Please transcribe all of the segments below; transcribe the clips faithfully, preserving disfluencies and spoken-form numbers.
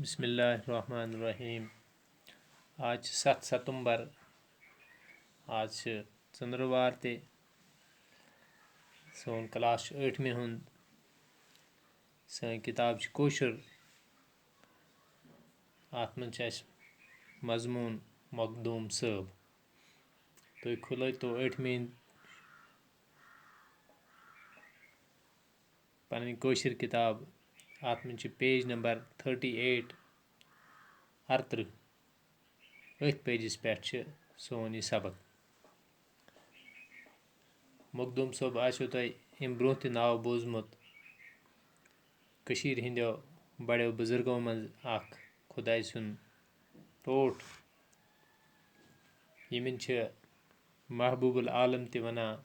بسم اللہ الرحمن الرحیم۔ آز چھِ ستھ ستمبر، آز چھِ ژٔنٛدٕروار تہِ۔ سون کلاس چھُ ٲٹھمہِ ہُنٛد۔ سٲنۍ کِتاب چھِ کٲشُر۔ اَتھ منٛز چھِ اَسہِ مضموٗن مخدوٗم صٲب۔ تُہۍ کھُلٲیتو ٲٹھمہِ ہِنٛدۍ پنٕنۍ کٲشِر کِتاب، اَتھ منٛز چھِ page number thirty eight، اَرترٕہ۔ أتھۍ pageس پٮ۪ٹھ چھِ سون یہِ سبق۔ مخدوٗم صٲب آسیو تۄہہِ اَمہِ برٛونٛہہ تہِ ناو بوٗزمُت۔ کٔشیٖرِ ہٕنٛدیو بڑیو بُزرگو منٛز اکھ، خۄداے سُنٛد ٹوٹھ۔ ییٚمِن چھِ محبوب العالم تہِ وَنان،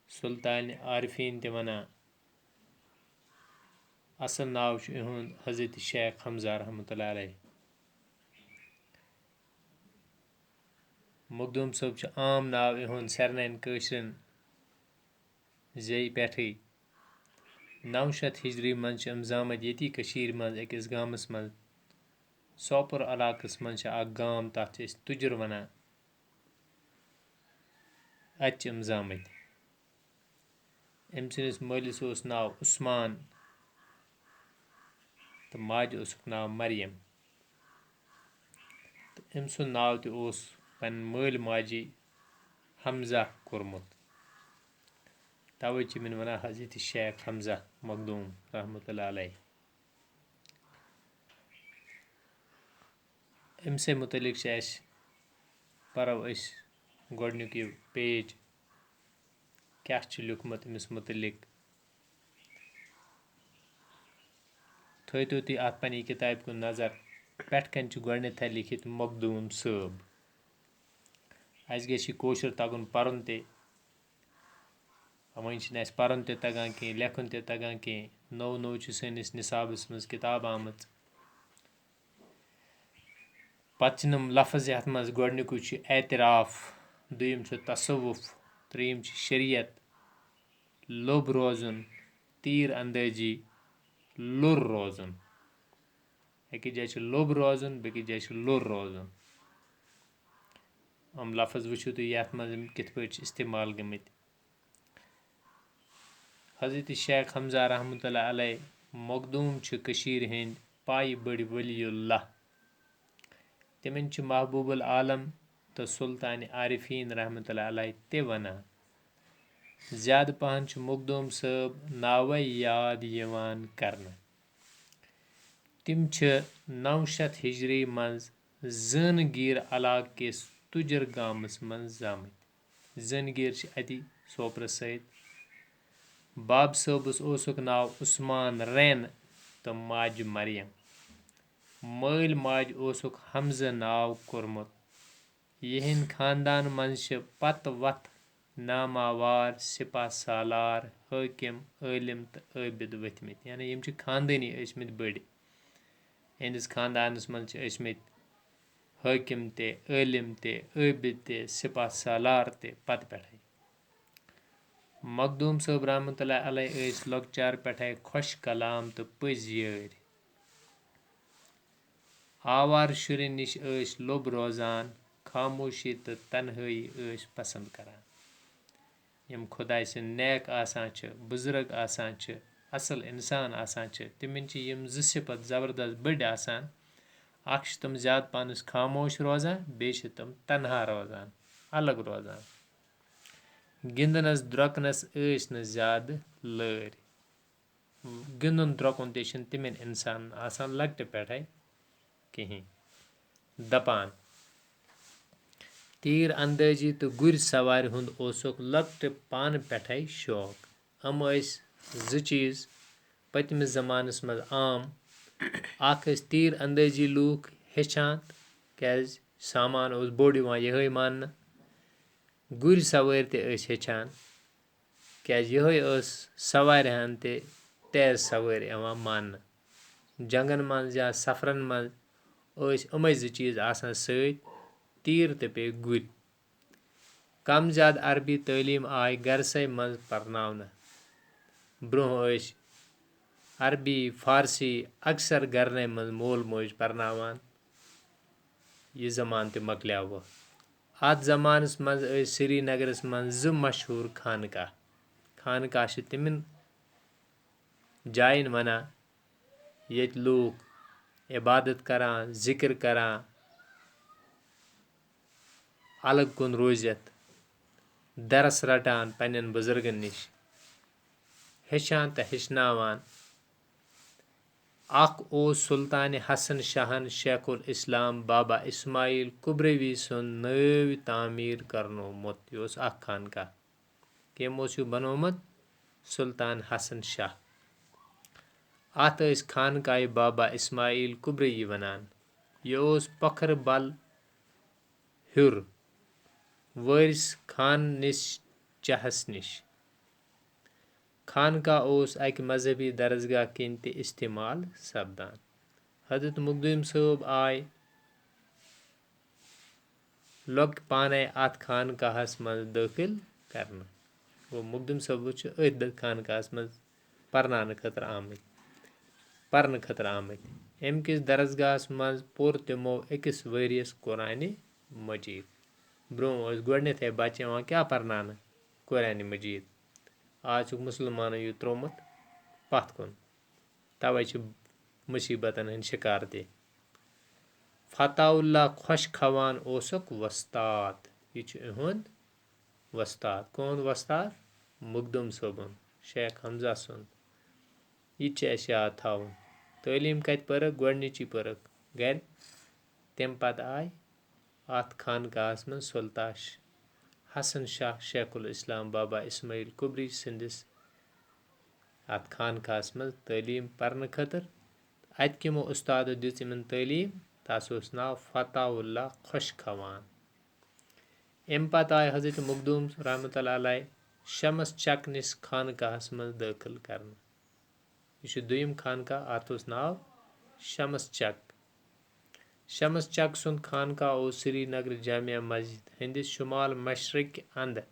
سلطان عارفین تہِ وَنان۔ اصل ناو چھُ یِہُنٛد حضرت شیخ حمزہ رحمتہ اللہ علیہ۔ مخدوٗم صٲب چھُ عام ناو یِہُنٛد سارنٕے کٲشرٮ۪ن زے پٮ۪ٹھٕے۔ نَو شیٚتھ ہِجری منٛز چھِ یِم زامٕتۍ ییٚتی کٔشیٖرِ منٛز أکِس گامَس منٛز۔ سوپور علاقَس منٛز چھِ اَکھ گام، تَتھ چھِ أسۍ تُجُر وَنان۔ اَتہِ چھِ یِم زامٕتۍ۔ أمۍ سٕنٛدِس مٲلِس اوس ناو عثمان تہٕ ماجہِ اوسُکھ ناو مریم۔ تہٕ أمۍ سُنٛد ناو تہِ اوس پنٛنہِ مٲلۍ ماجہِ حمزہ کوٚرمُت۔ تَوَے چھِ یِمَن وَنان حضرت شیخ حمزہ مخدوٗم رحمتہ اللہ علیہ۔ أمۍ سٕے مُتعلِق چھِ اَسہِ، پَرو أسۍ گۄڈٕنیُک یہِ page، کیٛاہ چھُ لیوٗکھمُت أمِس مُتعلِق۔ تھٲیتو تُہۍ اَتھ پنٛنہِ کِتابہِ کُن نظر۔ پٮ۪ٹھ کَنہِ چھُ گۄڈٕنٮ۪تھٕے لیٖکھِتھ مخدوٗم صٲب۔ اَسہِ گژھِ یہِ کٲشُر تَگُن پَرُن تہِ۔ وۄنۍ چھِنہٕ اَسہِ پَرُن تہِ تَگان کینٛہہ، لیکھُن تہِ تَگان کینٛہہ۔ نوٚو نوٚو چھُ سٲنِس نِصابَس منٛز کِتاب آمٕژ۔ پَتہٕ چھِ یِم لفظ، یَتھ منٛز گۄڈٕنیُکُے چھُ اعتراف، دوٚیِم چھُ تصوف، ترٛیٚیِم چھُ شریعت، لوٚب روزُن، تیٖر اندٲزی، لوٚر روزُن۔ أکِس جایہِ چھُ لوٚب روزُن، بیٚکِس جایہِ چھُ لوٚر روزُن۔ یِم لفظ وٕچھِو تُہۍ، یَتھ منٛز یِم کِتھ پٲٹھۍ چھِ استعمال گٔمٕتۍ۔ حضرت شیخ حمزہ رحمتہ اللہ علیہ مخدوٗم چھِ کٔشیٖرِ ہٕنٛدۍ پایہِ بٔڑۍ ولی اللہ۔ تِمن چھِ محبوب العالم تہٕ سلطان عارفین رحمتہ اللہ علیہ تہِ وَنان۔ زیادٕ پَہَن چھُ مخدوٗم صٲب ناوَے یاد یِوان کرنہٕ۔ تِم چھِ نَو شیٚتھ ہِجری منٛز زٲنہٕ گیٖر علاقہٕ کِس تُجر گامَس منٛز زامٕتۍ۔ زٲنہٕ گیٖر چھِ اَتی سوپرَس سۭتۍ۔ باب صٲبَس اوسُکھ ناو عثمان رین تہٕ ماجہِ مریم۔ مٲلۍ ماجہِ اوسُکھ حمزٕ ناو کوٚرمُت۔ یِہِنٛدۍ خاندان منٛز چھِ پتہٕ وتھ ناماوار سپاہ سالار، حٲکِم، عٲلِم تہٕ عٲبِد ؤتھمٕتۍ۔ یعنی یِم چھِ خاندٲنی ٲسمٕتۍ بٔڑۍ۔ یِہِنٛدِس خاندانَس منٛز چھِ ٲسمٕتۍ حٲکِم تہِ، عٲلِم تہِ، عٲبِد تہِ، سپاہ سالار تہِ پتہٕ پٮ۪ٹھَے۔ مخدوٗم صٲب رحمتہ اللہ علیہ ٲسۍ لۄکچار پٮ۪ٹھَے خۄش کلام تہٕ پٔزۍ یٲرۍ۔ آوارٕ شُرٮ۪ن نِش ٲسۍ لوٚب روزان، خاموشی تہٕ تنہٲیی ٲسۍ پسنٛد کران۔ یِم خۄداے سٕنٛدۍ نیک آسان چھِ، بُزرگ آسان چھِ، اصل انسان آسان چھِ، تِمن چھِ یِم زٕ صفت زبردست بٔڑۍ آسان۔ اکھ چھِ تِم زیادٕ پانس خاموش روزان، بیٚیہِ چھِ تِم تنہا روزان، الگ روزان۔ گِنٛدنس درۄکنس ٲسۍ نہٕ زیادٕ لٲرۍ۔ گِنٛدُن درۄکُن تہِ چھِنہٕ تِمن اِنسانن آسان لۄکٹہِ پٮ۪ٹھَے کِہیٖنۍ۔ دَپان، تیٖر اندٲزی تہٕ گُرۍ سوارِ ہُنٛد اوسُکھ لۄکٹہِ پانہٕ پٮ۪ٹھَے شوق۔ یِم ٲسۍ زٕ چیٖز پٔتمِس زمانَس منٛز عام۔ اَکھ ٲسۍ تیٖر اندٲزی لوٗکھ ہیٚچھان، کیٛازِ سامان اوس بوٚڑ یِوان یِہوٚے ماننہٕ۔ گُرۍ سوٲرۍ تہِ ٲسۍ ہیٚچھان۔ کیٛازِ یِہوٚے ٲس سوارِ ہن تہِ تیز سوٲرۍ یِوان ماننہٕ۔ جنگن منٛز یا سفرن منٛز ٲسۍ یِمے زٕ چیٖز آسان سۭتۍ، تیٖر تہٕ بیٚیہِ گُرۍ۔ کم زیادٕ عربی تعلیٖم آیہِ گرسے منٛز پرناونہٕ۔ برٛونٛہہ ٲسۍ عربی، فارسی اکثر گرنٕے منٛز مول موج پرناوان۔ یہِ زمانہٕ تہِ مۄکلیو وۄنۍ۔ اتھ زمانس منٛز ٲسۍ سرینگرس منٛز زٕ مشہوٗر خانقاہ۔ خانقاہ چھِ تِمن جاین ونان، ییٚتہِ لوٗکھ عبادت کران، ذکر کران، الگ کُن روٗزِتھ، درس رٹان پننٮ۪ن بزرگن نِش، ہیٚچھان تہٕ ہیٚچھناوان۔ اکھ اوس سلطان حسن شاہن شیخ الاسلام بابا اسماعیل کبروی سُنٛد نٲوۍ تعمیٖر کرنومُت۔ یہِ اوس اکھ خانقاہ۔ کٔمۍ اوس یہِ بنومُت؟ سلطان حسن شاہ۔ اتھ ٲسۍ خانقاہ بابا اسماعیل کبروی ونان۔ یہِ اوس پکھر بل ہیوٚر وٲرِس خان نِس چاہس نِش۔ خانقاہ اوس اکہِ مذہبی درسگاہ کِنۍ تہِ استعمال سپدان۔ حضرت مخدوٗم صٲب آے لۄکٹہِ پانے اتھ خانقاہس منٛز دٲخل کرنہٕ۔ گوٚو، مخدوٗم صٲب چھِ أتھۍ خانقاہس منٛز پرناونہٕ خٲطرٕ آمٕتۍ، پرنہٕ خٲطرٕ آمٕتۍ۔ امہِ کِس درسگاہس منٛز پوٚر تِمو أکِس ؤرِیَس قرآنِ مجیٖد۔ برٛونٛہہ ٲسۍ گۄڈٕنیتھٕے بچہٕ یِوان کیٛاہ پرناونہٕ؟ قرآنِ مجیٖد۔ آز چھُکھ مُسلمانو یہِ ترٛوومُت پتھ کُن۔ توے چھِ مُصیبتن ہٕنٛدۍ شِکار تہِ۔ فتح اللہ خۄش خوان اوسُکھ وۄستاد۔ یہِ چھُ یِہُنٛد وۄستاد۔ کون وۄستاد؟ مخدوٗم صٲبُن، شیخ حمزہ سُنٛد۔ یہِ تہِ چھُ اَسہِ یاد تھاوُن۔ تعلیٖم کَتہِ پٔرٕکھ؟ گۄڈٕنِچی پٔرٕکھ گرِ۔ تَمہِ پتہٕ آے اَتھ خانقاہَس منٛز سلطان حسن شاہ شیخ الاسلام بابا اسماعیل کبری سٕنٛدِس اَتھ خانقاہَس منٛز تعلیٖم پرنہٕ خٲطرٕ۔ اَتہِ کِمو اُستادو دِژ یِمن تعلیٖم؟ تَس اوس ناو فتح اللہ خۄش خوان۔ اَمہِ پتہٕ آے حضرت مخدوٗم رحمتہ اللہ علیہ شمس چک نِس خانقاہَس منٛز دٲخل کرنہٕ۔ یہِ چھُ دوٚیِم خانقاہ، اَتھ اوس ناو شمس چک۔ شمس چک سُنٛد خانقاہ اوس سرینگر جامع مسجد ہٕنٛدِس شمال مشرق اندٕ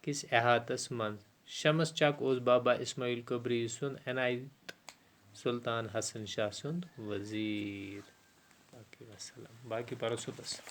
کِس احاطس منٛز۔ شمس چک اوس بابا اسماعیل کبری سُنٛد عنایت سلطان حسن شاہ سُنٛد وزیٖر۔ باقی وسلام، باقی پرو صُبحس۔